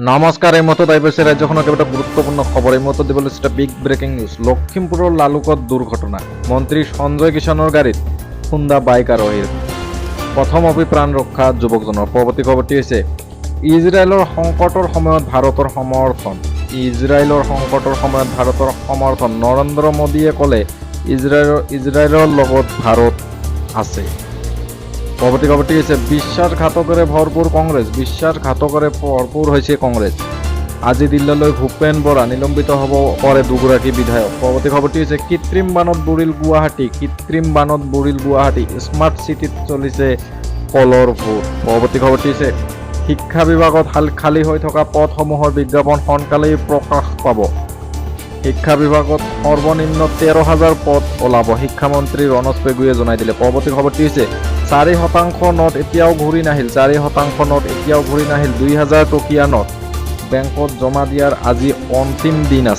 নমস্কাৰ, এই মুহূৰ্তত আহি পাইছে ৰাজ্যখনৰ কেইবাটাও গুৰুত্বপূৰ্ণ খবৰ। এই মুহূৰ্তত দিব লৈছে এটা বিগ ব্ৰেকিং নিউজ। লখিমপুৰৰ লালুকত দুৰ্ঘটনা। মন্ত্ৰী সঞ্জয় কিষাণৰ গাড়ীত খুন্দা বাইক আৰোহীৰ। কথমপি প্ৰাণ ৰক্ষা যুৱকজনৰ। পৰৱৰ্তী খবৰটি হৈছে ইজৰাইলৰ সংকটৰ সময়ত ভাৰতৰ সমৰ্থন। ইজৰাইলৰ সংকটৰ সময়ত ভাৰতৰ সমৰ্থন। নৰেন্দ্ৰ মোদীয়ে ক'লে, ইজৰাইলৰ লগত ভাৰত আছে। পৰৱৰ্তী খবৰটি হৈছে বিশ্বাসঘাতকৰে ভৰপূৰ কংগ্ৰেছ। বিশ্বাসঘাতকৰে ভৰপূৰ হৈছে কংগ্ৰেছ। আজি দিল্লীলৈ ভূপেন বৰা, নিলম্বিত হ'ব পাৰে দুগৰাকী বিধায়ক। পৰৱৰ্তী খবৰটি হৈছে কৃত্ৰিম বানত বুৰিল গুৱাহাটী। কৃত্ৰিম বানত বুৰিল গুৱাহাটী। স্মাৰ্ট চিটিত চলিছে কলৰ ভোট। পৰৱৰ্তী খবৰটি হৈছে শিক্ষা বিভাগত খালী হৈ থকা পদসমূহৰ বিজ্ঞাপন সোনকালেই প্ৰকাশ পাব। শিক্ষা বিভাগত সৰ্বনিম্ন 13,000 পদ ওলাব, শিক্ষামন্ত্ৰী ৰণোজ পেগুৱে জনাই দিলে। পৰৱৰ্তী খবৰটি হৈছে 4% নোট এতিয়াও ঘূৰি নাহিল। 4% নোট এতিয়াও ঘূৰি নাহিল। 2000 টকীয়া নোট বেংকত জমা দিয়াৰ আজি অন্তিম দিন আছে।